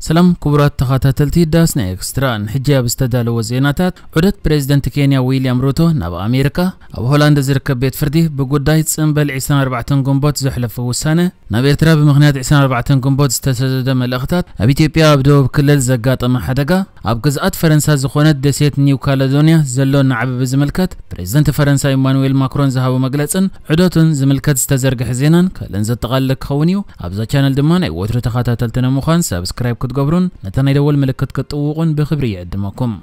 ሰላም ክቡራት ተኸታተልቲ ዳስና ኤክስትራ፣ ንሕጂ ኣብ ዝተዳለወ ዜናታት፣ ዑደት ፕሬዝደንት ኬንያ ዊልያም ሩቶ ናብ ኣሜሪካ፣ ኣብ ሆላንድ ዝርከብ ቤት ፍርዲ ብጉዳይ ጽንበል ዕስራን ኣርባዕተን ግንቦት ዘሕለፎ ውሳነ፣ ናብ ኤርትራ ብምኽንያት ዕስራን ኣርባዕተን ግንቦት ዝተሰደደ መልእኽታት፣ ኣብ ኢትዮጵያ ኣብ ደቡብ ክልል ዘጋጠመ ሓደጋ፣ ኣብ ግዝኣት ፈረንሳ ዝኾነት ደሴት ኒው ካለዶንያ ዘሎ ናዕቢ ብዝምልከት፣ ፕሬዝደንት ፈረንሳ ኢማኑኤል ማክሮን ዝሃቦ መግለጽን ዑደቱን ዝምልከት ዝተዘርግሐ ዜናን ካልእን ዘጠቓልል ክኸውን እዩ። ኣብዛ ቻነል ድማ ናይ ወትሩ ተኸታተልቲ ንምዃን ሳብስክራይብ ክትገብሩን ነታ ናይ ደወል ምልክት ክትጥውቑን ብኽብሪ ይዕድመኩም።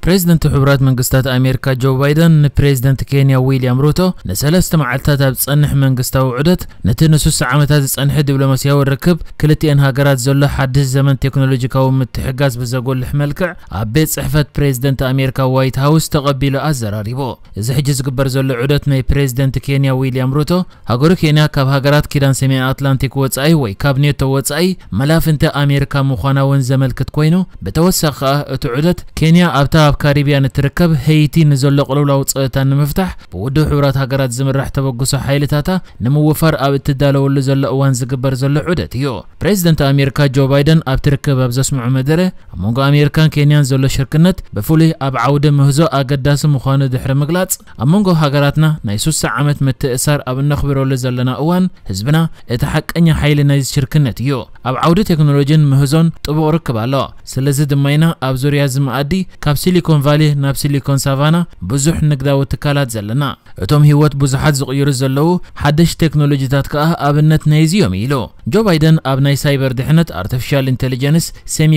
ፕሬዝደንት ሕቡራት መንግስታት ኣሜሪካ ጆ ባይደን ንፕሬዝደንት ኬንያ ዊልያም ሩቶ ንሰለስተ መዓልታት ኣብ ዝጸንሕ መንግስታዊ ዑደት፣ ነቲ ንሱሳ ዓመታት ዝጸንሐ ዲፕሎማስያዊ ርክብ ክልቲኤን ሃገራት ዘሎ ሓድሽ ዘመን ቴክኖሎጂካዊ ምትሕጋዝ ብዘጎልሕ መልክዕ፣ ኣብ ቤት ጽሕፈት ፕሬዝደንት ኣሜሪካ ዋይት ሃውስ ተቐቢሉ ኣዘራሪቡ። እዚ ሕጂ ዝግበር ዘሎ ዑደት ናይ ፕሬዝደንት ኬንያ ዊልያም ሩቶ፣ ሃገሩ ኬንያ ካብ ሃገራት ኪዳን ሰሜን ኣትላንቲክ ወጻኢ ወይ ካብ ኔቶ ወጻኢ መላፍንቲ ኣሜሪካ ምዃና እውን ዘመልክት ኮይኑ፣ ብተወሳኺ ከኣ እቲ ዑደት ኬንያ ኣብታ ኣብ ካሪብያን እትርከብ ሄይቲ ንዘሎ ቅልውላው ጸጥታ ንምፍታሕ ብውድብ ሕቡራት ሃገራት ዝምራሕ ተበግሶ ሓይልታታ ንምውፋር ኣብ እትዳለወሉ ዘሎ እዋን ዝግበር ዘሎ ዑደት እዩ። ፕሬዝደንት ኣሜሪካ ጆ ባይደን ኣብቲ ርክብ ኣብ ዘስምዖ መደረ፣ ኣብ መንጎ ኣሜሪካን ኬንያን ዘሎ ሽርክነት ብፍሉይ ኣብ ዓውዲ ምህዞ ኣገዳሲ ምዃኑ ድሕሪ ምግላጽ፣ ኣብ መንጎ ሃገራትና ናይ ሱሳ ዓመት ምትእሳር ኣብ እነኽብረሉ ዘለና እዋን፣ ህዝብና እቲ ሓቀኛ ሓይሊ ናይዚ ሽርክነት እዩ። ኣብ ዓውዲ ቴክኖሎጂን ምህዞን ጥቡቕ ርክብ ኣሎ። ስለዚ ድማ ኢና ኣብ ዙርያ እዚ መኣዲ ካብ ሲሊኮን ቫሊ ናብ ሲሊኮን ሳቫና ብዙሕ ንግዳዊ ትካላት ዘለና። እቶም ህይወት ብዙሓት ዝቕይሩ ዘለዉ ሓደሽ ቴክኖሎጂታት ከኣ ኣብነት ናይዚ እዮም ኢሉ። ጆ ባይደን ኣብ ናይ ሳይበር ድሕነት፣ ኣርቲፊሻል ኢንቴሊጀንስ፣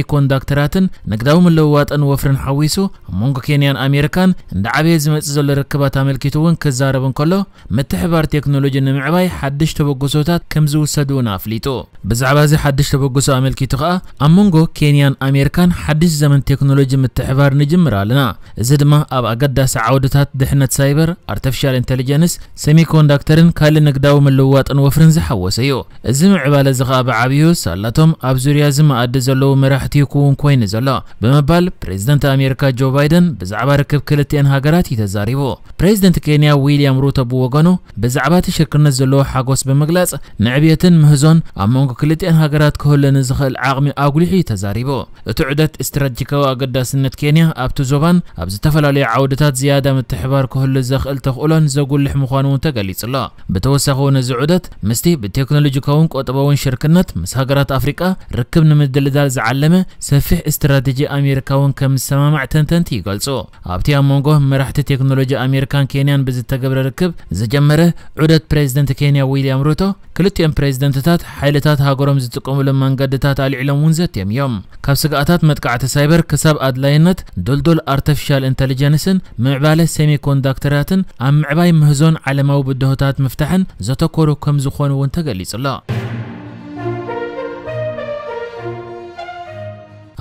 ሴሚኮንዳክተራትን ንግዳዊ ምልውዋጥን ወፍርን ሓዊሱ ኣብ መንጎ ኬንያን ኣሜሪካን እንዳዓበየ ዝመጽእ ዘሎ ርክባት ኣመልኪቱ እውን ክዛረብ እንከሎ፣ ምትሕባር ቴክኖሎጂ ንምዕባይ ሓድሽ ተበግሶታት ከም ዝውሰዱ እውን ኣፍሊጡ። ብዛዕባ እዚ ሓድሽ ተበግሶ ኣመልኪቱ ከኣ፣ ኣብ መንጎ ኬንያን ኣሜሪካን ሓድሽ ዘመን ቴክኖሎጂ ምትሕባር ንጅምር ኣለና። እዚ ድማ ኣብ ኣገዳሲ ዓውድታት ድሕነት ሳይበር፣ ኣርቲፊሻል ኢንተሊጀንስ፣ ሴሚኮንዳክተርን ካልእ ንግዳዊ ምልውዋጥን ወፍርን ዝሓወሰ እዩ። እዚ ምዕባለ እዚ ከኣ ብዓብዩ ሳላቶም ኣብ ዙርያ እዚ መኣዲ ዘለዉ መራሕቲ ክውን ኮይኑ ዘሎ ብምባል ፕሬዝደንት ኣሜሪካ ጆ ባይደን ብዛዕባ ርክብ ክልቲኤን ሃገራት እዩ ተዛሪቡ። ፕሬዝደንት ኬንያ ዊልያም ሩቶ ብወገኑ ብዛዕባ እቲ ሽርክነት ዘለዎ ሓጎስ ብምግላጽ፣ ንዕብየትን ምህዞን ኣብ መንጎ ክልቲኤን ሃገራት ክህሉ ንዝኽእል ዓቕሚ ኣጉሊሑ እዩ ተዛሪቡ። እቲ ዑደት ስትራቴጂካዊ ኣገዳስነት ኬንያ ኣብቲ ዞባን ኣብ ዝተፈላለዩ ዓውድታት ዝያዳ ምትሕባር ክህሉ ዘኽእል ተኽእሎን ዘጉልሕ ምዃኑ እውን ተገሊጹ ኣሎ። ብተወሳኺ እውን እዚ ዑደት ምስቲ ብቴክኖሎጂካውን ቁጠባውን ሽርክነት ምስ ሃገራት ኣፍሪቃ ርክብ ንምድልዳል ዝዓለመ ሰፊሕ ስትራቴጂ ኣሜሪካ እውን ከም ዝሰማማዕ ተንተንቲ ይገልጹ። ኣብቲ ኣብ መንጎ መራሕቲ ቴክኖሎጂ ኣሜሪካን ኬንያን ብዝተገብረ ርክብ ዝጀመረ ዑደት ፕሬዝደንት ኬንያ ዊልያም ሩቶ፣ ክልቲኦም ፕሬዝደንትታት ሓይልታት ሃገሮም ዝጥቀሙሎም መንገድታት ኣልዒሎም እውን ዘትዮም እዮም። ካብ ስግኣታት መጥቃዕቲ ሳይበር ክሳብ ኣድላይነት ድልዱል ኣርቲፊሻል ኢንተሊጀንስን ምዕባለ ሴሚኮንዳክተራትን ኣብ ምዕባይ ምህዞን ዓለማዊ ብድሆታት ምፍታሕን ዘተኮሩ ከም ዝኾኑ እውን ተገሊጹ ኣሎ።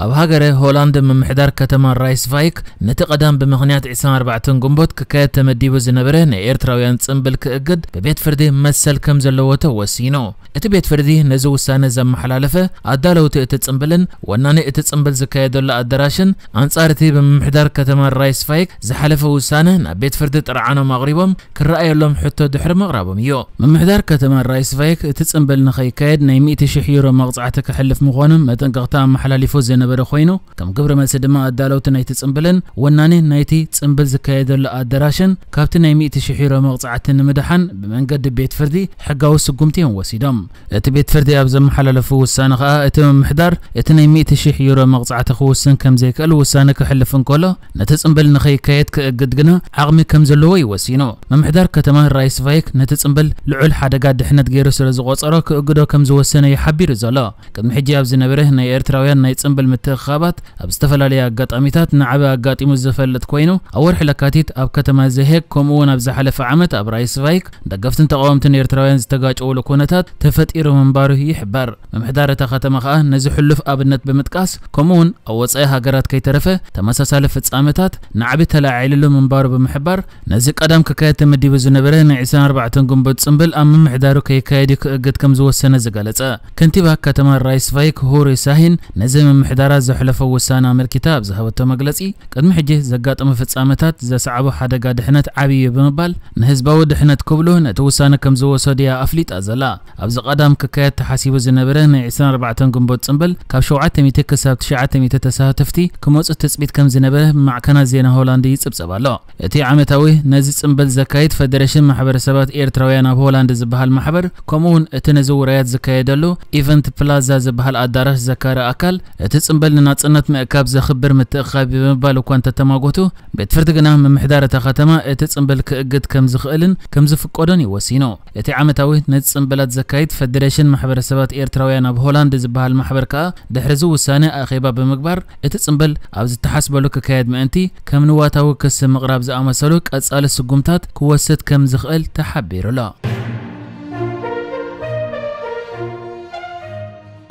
ኣብ ሃገረ ሆላንድ ምምሕዳር ከተማ ራይስቫይክ ነቲ ቀዳም ብምኽንያት ዕስራን ኣርባዕተን ግንቦት ክካየድ ተመዲቡ ዝነበረ ናይ ኤርትራውያን ጽምብል ክእግድ ብቤት ፍርዲ መሰል ከም ዘለዎ ተወሲኑ። እቲ ቤት ፍርዲ ነዚ ውሳነ ዘመሓላለፈ ኣዳለውቲ እቲ ጽምብልን ወናኒ እቲ ጽምብል ዝካየደሉ ኣዳራሽን ኣንጻር እቲ ብምምሕዳር ከተማ ራይስቫይክ ዝሓለፈ ውሳነ ናብ ቤት ፍርዲ ጥርዓኖም ኣቕሪቦም ክረኣየሎም ሕቶ ድሕሪ ምቕራቦም እዩ። ምምሕዳር ከተማ ራይስቫይክ እቲ ጽምብል ንኸይካየድ ናይ ሚእቲ ሽሕ ዩሮ መቕጻዕቲ ከሕልፍ ምዃኑ መጠንቀቕታ ኣመሓላሊፉ ዝነበረ ኮይኑ፣ ከም ግብረ መልሲ ድማ ኣዳለውቲ ናይቲ ጽምብልን ወናኒ ናይቲ ጽምብል ዝካየደሉ ኣዳራሽን ካብቲ ናይ ሚእቲ ሽሕ ዩሮ መቕጻዕቲ ንምድሓን ብመንገዲ ቤት ፍርዲ ሕጋዊ ስጉምቲ እዮም ወሲዶም። እቲ ቤት ፍርዲ ኣብ ዘመሓላለፉ ውሳነ ከኣ፣ እቲ ምምሕዳር እቲ ናይ ሚእቲ ሽሕ ዩሮ መቕጻዕቲ ክውስን ከም ዘይክእል ውሳነ ክሕልፍ እንከሎ፣ ነቲ ጽምብል ንኸይካየድ ክእግድ ግና ዓቕሚ ከም ዘለዎ እዩ ወሲኑ። ምምሕዳር ከተማ ራይስቫይክ ነቲ ጽምብል ልዑል ሓደጋ ድሕነት ገይሩ ስለ ዝቖጸሮ ክእግዶ ከም ዝወሰነ እዩ ሓቢሩ ዘሎ። ቅድሚ ሕጂ ኣብ ዝነበረ ናይ ኤርትራውያን ናይ ጽምብል ምትእኽኻባት ኣብ ዝተፈላለዩ ኣጋጣሚታት ናዕቢ ኣጋጢሙ ዝፈልጥ ኮይኑ፣ ኣብ ወርሒ ለካቲት ኣብ ከተማ ዘሄግ ከምኡ እውን ኣብ ዝሓለፈ ዓመት ኣብ ራይስቫይክ ደገፍትን ተቓወምትን ኤርትራውያን ዝተጋጨውሉ ኩነታት ተፈጢሩ ምንባሩ ይሕበር። ምምሕዳር እታ ከተማ ከኣ ነዚ ሕሉፍ ኣብነት ብምጥቃስ፣ ከምኡ እውን ኣብ ወጻኢ ሃገራት ከይተረፈ ተመሳሳሊ ፍጻመታት ናዕቢ ተላዒልሉ ምንባሩ ብምሕባር፣ ነዚ ቀዳም ክካየድ ተመዲቡ ዝነበረ ናይ ዕስራን ኣርባዕተን ግንቦት ጽምብል ኣብ ምምሕዳሩ ከይካየድ እዩ ክእግድ ከም ዝወሰነ ዝገለጸ ከንቲባ ከተማ ራይስቫይክ ሁሪ ሳሂን፣ ነዚ ምምሕዳር ኤርትራ ዘሕለፎ ውሳነ ኣመልኪታ ኣብ ዝሃበቶ መግለጺ፣ ቅድሚ ሕጂ ዘጋጠመ ፍጻመታት ዘስዓቦ ሓደጋ ድሕነት ዓብዪ እዩ ብምባል፣ ንህዝባዊ ድሕነት ክብሉ ነቲ ውሳነ ከም ዝወሰዱ እያ ኣፍሊጣ ዘላ። ኣብዚ ቀዳም ክካየድ ተሓሲቡ ዝነበረ ናይ ዕስራን ኣርባዕተን ግንቦት ጽምብል ካብ ሸውዓተ ሚእቲ ክሳብ ትሽዓተ ሚእቲ ተሳተፍቲ ክመጹ ትጽቢት ከም ዝነበረ ብማዕከናት ዜና ሆላንድ ይጽብጸብ ኣሎ። እቲ ዓመታዊ ነዚ ጽምብል ዘካይድ ፈደሬሽን ማሕበረሰባት ኤርትራውያን ኣብ ሆላንድ ዝበሃል ማሕበር፣ ከምኡውን እቲ ነዚ ውራያት ዝካየደሉ ኢቨንት ፕላዛ ዝበሃል ኣዳራሽ ዘካሪ ኣካል፣ እቲ ጽምብል ንናጽነት ምእካብ ዘኽብር ምትእኽኻብ ብምባል እኳ እንተተማጎቱ፣ ቤት ፍርዲ ግና ምምሕዳር እታ ከተማ እቲ ጽምብል ክእግድ ከም ዝኽእልን ከም ዝፍቀዶን እዩ ወሲኑ። እቲ ዓመታዊ ነዚ ጽምብላት ዘካይድ ፈደሬሽን ማሕበረሰባት ኤርትራውያን ኣብ ሆላንድ ዝበሃል ማሕበር ከኣ ድሕሪ እዚ ውሳነ ኣኼባ ብምግባር፣ እቲ ጽምብል ኣብ ዝተሓስበሉ ክካየድ ምእንቲ ከም ንዋታዊ ክሲ ምቕራብ ዝኣመሰሉ ቀጻሊ ስጉምታት ክወስድ ከም ዝኽእል ተሓቢሩ ኣሎ።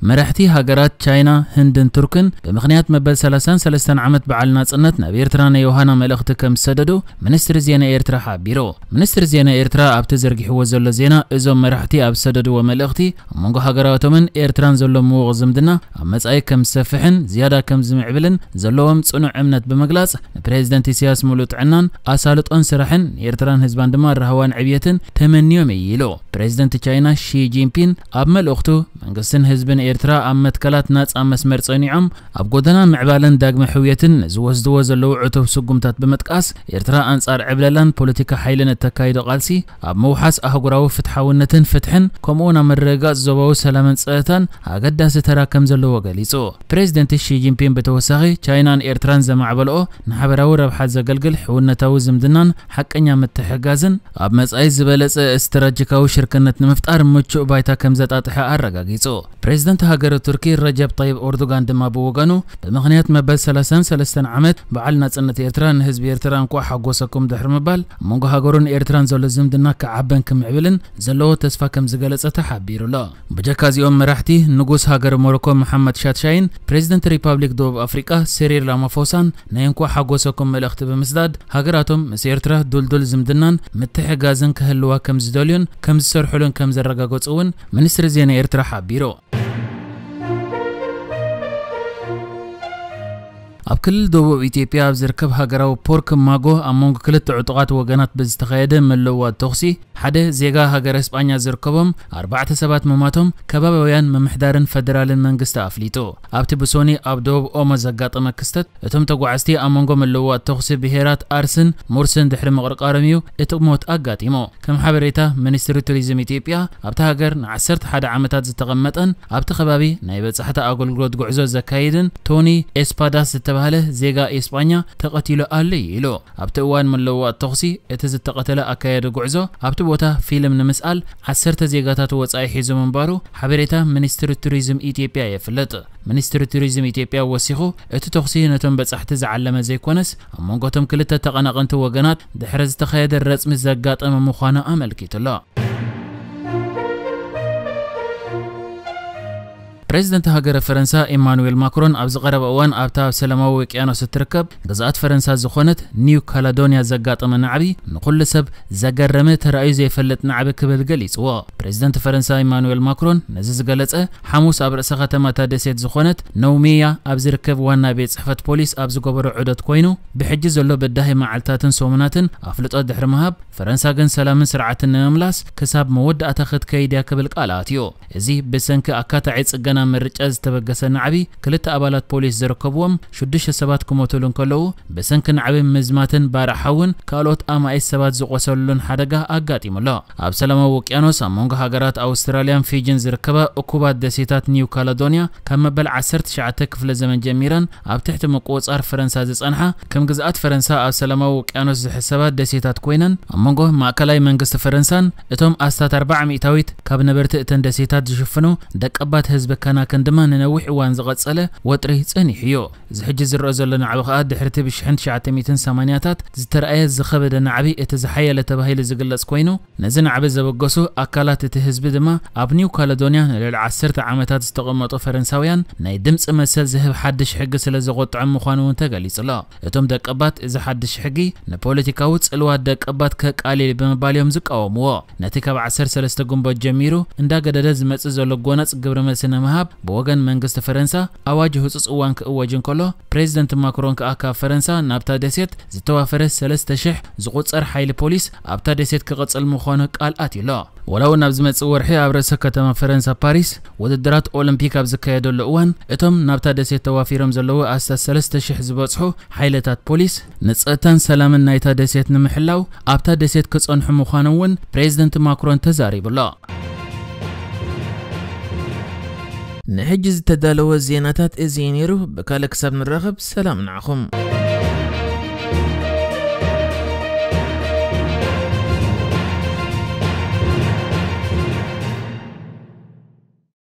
መራሕቲ ሃገራት ቻይና፣ ህንድን ቱርክን ብምኽንያት መበል ሰላሳን ሰለስተን ዓመት በዓል ናጽነት ናብ ኤርትራ ናይ ዮሃና መልእኽቲ ከም ዝሰደዱ ሚኒስትሪ ዜና ኤርትራ ሓቢሩ። ሚኒስትሪ ዜና ኤርትራ ኣብቲ ዘርጊሕዎ ዘሎ ዜና፣ እዞም መራሕቲ ኣብ ዝሰደድዎ መልእኽቲ፣ ኣብ መንጎ ሃገራቶምን ኤርትራን ዘሎ ምዉቕ ዝምድና ኣብ መጻኢ ከም ዝሰፍሕን ዝያዳ ከም ዝምዕብልን ዘለዎም ጽኑዕ እምነት ብምግላጽ፣ ንፕሬዚደንት ኢሳያስ ምሉእ ጥዕናን ኣሳልጦን ስራሕን፣ ንኤርትራን ህዝባን ድማ ራህዋን ዕብየትን ተመንዮም እዩ ኢሉ። ፕሬዚደንት ቻይና ሺ ጂንፒን ኣብ መልእኽቱ፣ መንግስትን ህዝብን ኤርትራ ኣብ መትከላት ናጻ መስመር ጸኒዖም፣ ኣብ ጎደና ምዕባለን ዳግመ ሕውየትን ንዝወስድዎ ዘለዉ ዕቱብ ስጉምታት ብምጥቃስ፣ ኤርትራ ኣንጻር ዕብለላን ፖለቲካ ሓይልን እተካይዶ ቃልሲ፣ ኣብ ምውሓስ ኣህጉራዊ ፍትሓውነትን ፍትሕን፣ ከምኡውን ኣብ ምርግጋጽ ዞባዊ ሰላምን ጸጥታን ኣገዳሲ ተራ ከም ዘለዎ ገሊጹ። ፕሬዚደንት ሺ ጂንፒን ብተወሳኺ፣ ቻይናን ኤርትራን ዘማዕበልኦ ንሓበራዊ ረብሓ ዘገልግል ሕውነታዊ ዝምድናን ሓቀኛ ምትሕግጋዝን፣ ኣብ መጻኢ ዝበለጸ ስትራቴጂካዊ ሽርክነት ንምፍጣር ምቹእ ባይታ ከም ዘጣጥሐ ኣረጋጊጹ። ፕሬዚደንት ሃገረ ቱርኪ ረጀብ ጠይብ ኤርዶጋን ድማ ብወገኑ፣ ብምኽንያት መበል ሰላሳን ሰለስተን ዓመት በዓል ናጽነት ኤርትራ፣ ንህዝቢ ኤርትራ እንኳዕ ሓጎሰኩም ድሕሪ ምባል፣ ኣብ መንጎ ሃገሩን ኤርትራን ዘሎ ዝምድና ክዓበን ክምዕብልን ዘለዎ ተስፋ ከም ዝገለጸ ተሓቢሩ ኣሎ። ብጀካ እዚኦም መራሕቲ፣ ንጉስ ሃገረ ሞሮኮ መሓመድ ሻትሻይን ፕሬዚደንት ሪፓብሊክ ደቡብ ኣፍሪቃ ሲሪል ራማፎሳን ናይ እንኳዕ ሓጎሰኩም መልእኽቲ ብምስዳድ፣ ሃገራቶም ምስ ኤርትራ ድልዱል ዝምድናን ምትሕግጋዝን ክህልዋ ከም ዝደልዩን ከም ዝሰርሑሉን ከም ዘረጋገጹ እውን ሚኒስትሪ ዜና ኤርትራ ሓቢሩ። ኣብ ክልል ደቡብ ኢትዮጵያ ኣብ ዝርከብ ሃገራዊ ፖርክ ማጎ ኣብ መንጎ ክልተ ዕጡቓት ወገናት ብዝተኻየደ ምልውዋጥ ተኹሲ፣ ሓደ ዜጋ ሃገረ እስጳኛ ዝርከቦም ኣርባዕተ ሰባት ምማቶም ከባቢያውያን ምምሕዳርን ፈደራልን መንግስቲ ኣፍሊጡ። ኣብቲ ብሶኒ ኣብ ደቡብ ኦሞ ዘጋጠመ ክስተት፣ እቶም ተጓዓዝቲ ኣብ መንጎ ምልውዋጥ ተኹሲ ብሄራት ኣርስን ሙርስን ድሕሪ ምቕርቃሮም እዩ እቲ ሞት ኣጋጢሙ። ከም ሓበሬታ ሚኒስትሪ ቱሪዝም ኢትዮጵያ፣ ኣብታ ሃገር ንዓሰርተ ሓደ ዓመታት ዝተቐመጠን ኣብቲ ከባቢ ናይ በጻሕቲ ኣገልግሎት ጉዕዞ ዘካይድን ቶኒ ኤስፓዳስ ዝተባህለ ዜጋ ኤስጳኛ ተቐቲሉ ኣሎ እዩ ኢሉ። ኣብቲ እዋን ምልውዋጥ ተኹሲ፣ እቲ ዝተቐተለ ኣካያዲ ጉዕዞ ኣብቲ ቦታ ፊልም ንምስኣል ዓሰርተ ዜጋታት ወጻኢ ሒዙ ምንባሩ ሓበሬታ ሚኒስትሪ ቱሪዝም ኢትዮጵያ የፍልጥ። ሚኒስትሪ ቱሪዝም ኢትዮጵያ ወሲኹ፣ እቲ ተኹሲ ነቶም በጻሕቲ ዝዓለመ ዘይኮነስ፣ ኣብ መንጎ እቶም ክልተ ተቐናቐንቲ ወገናት ድሕሪ ዝተኻየደ ረጽሚ ዘጋጠመ ምዃኑ ኣመልኪቱ ኣሎ። ፕሬዚደንት ሃገረ ፈረንሳ ኢማኑኤል ማክሮን ኣብዚ ቀረባ እዋን ኣብታ ኣብ ሰላማዊ ውቅያኖስ እትርከብ ግዝኣት ፈረንሳ ዝኾነት ኒው ካላዶንያ ዘጋጠመ ናዕቢ ንኹሉ ሰብ ዘገረመ፣ ተራእዩ ዘይፈልጥ ናዕቢ ክብል ገሊጽዎ። ፕሬዚደንት ፈረንሳ ኢማኑኤል ማክሮን ነዚ ዝገለጸ፣ ሓሙስ ኣብ ርእሰ ከተማ እታ ደሴት ዝኾነት ነውሜያ ኣብ ዝርከብ ዋና ቤት ጽሕፈት ፖሊስ ኣብ ዝገበሮ ዑደት ኮይኑ፣ ብሕጂ ዘሎ በዳሂ መዓልታትን ሰሙናትን ኣፍልጦ ድሕሪ ምሃብ፣ ፈረንሳ ግን ሰላምን ስርዓትን ንምምላስ ክሳብ መወዳእታ ክትከይድ እያ ክብል ቃል ኣትዩ። እዚ ብሰንኪ ኣካታዒ ጽገና ምርጫ ዝተበገሰ ናዕቢ፣ ክልተ ኣባላት ፖሊስ ዝርከብዎም ሽዱሽተ ሰባት ክሞቱሉ እንከለዉ፣ ብሰንኪ ናዕቢ ምዝማትን ባርዕ ሓውን ካልኦት ኣማኢት ሰባት ዝቖሰሉሉን ሓደጋ ኣጋጢሙ ኣሎ። ኣብ ሰላማዊ ውቅያኖስ ኣብ መንጎ ሃገራት ኣውስትራልያን ፊጂን ዝርከባ እኩባት ደሴታት ኒው ካላዶንያ፣ ካብ መበል ዓሰርተ ትሽዓተ ክፍለ ዘመን ጀሚረን ኣብ ትሕቲ ምቁጽጻር ፈረንሳ ዝጸንሓ፣ ከም ግዝኣት ፈረንሳ ኣብ ሰላማዊ ውቅያኖስ ዝሕሰባ ደሴታት ኮይነን፣ ኣብ መንጎ ማእከላይ መንግስቲ ፈረንሳን እቶም ኣስታት ኣርብዓ ሚእታዊት ካብ ነበርቲ እተን ደሴታት ዝሽፍኑ ደቀባት ህዝቢ ካናክን ድማ ንነዊሕ እዋን ዝቐጸለ ወጥሪ ጸኒሑ እዩ። እዚ ሕጂ ዝረአ ዘሎ ናዕቢ ከኣ ድሕሪ እቲ ብሽሕን ትሽዓተ ሚእትን ሰማንያታት ዝተራእየ ዝኸበደ ናዕቢ እቲ ዝሓየለ ተባሂሉ ዝግለጽ ኮይኑ፣ ነዚ ናዕቢ ዘበገሱ ኣካላት እቲ ህዝቢ ድማ ኣብ ኒው ካለዶንያ ንልዕሊ ዓሰርተ ዓመታት ዝተቐመጡ ፈረንሳውያን ናይ ድምጺ መሰል ዝህብ ሓድሽ ሕጊ ስለ ዘቖጥዖም ምዃኑ እውን ተገሊጹ ኣሎ። እቶም ደቀባት እዚ ሓድሽ ሕጊ ንፖለቲካዊ ጽልዋ ደቀባት ከቃልል እዩ ብምባል እዮም ዝቃወምዎ። ነቲ ካብ ዓሰርተ ሰለስተ ግንቦት ጀሚሩ እንዳገደደ ዝመጽእ ዘሎ ጎነጽ ግብረ መልሲ ንምሃብ ብወገን መንግስቲ ፈረንሳ ኣዋጅ ህጹጽ እዋን ክእወጅ እንከሎ፣ ፕሬዚደንት ማክሮን ከኣ ካብ ፈረንሳ ናብታ ደሴት ዝተዋፈረ ሰለስተ ሽሕ ዝቑጸር ሓይሊ ፖሊስ ኣብታ ደሴት ክቕጽል ምዃኑ ቃል ኣትዩሎ። ወላውን ኣብ ዝመጽእ ወርሒ ኣብ ርእሰ ከተማ ፈረንሳ ፓሪስ ውድድራት ኦሎምፒክ ኣብ ዝካየደሉ እዋን፣ እቶም ናብታ ደሴት ተዋፊሮም ዘለዉ ኣስታት ሰለስተ ሽሕ ዝበጽሑ ሓይልታት ፖሊስ ንጸጥታን ሰላምን ናይታ ደሴት ንምሕላው ኣብታ ደሴት ክጸንሑ ምዃኖም እውን ፕሬዚደንት ማክሮን ተዛሪቡሎ። ንሕጂ ዝተዳለወ ዜናታት እዚ እዩ ነይሩ። ብካልእ ክሳብ ንራኸብ ሰላም ንዓኹም።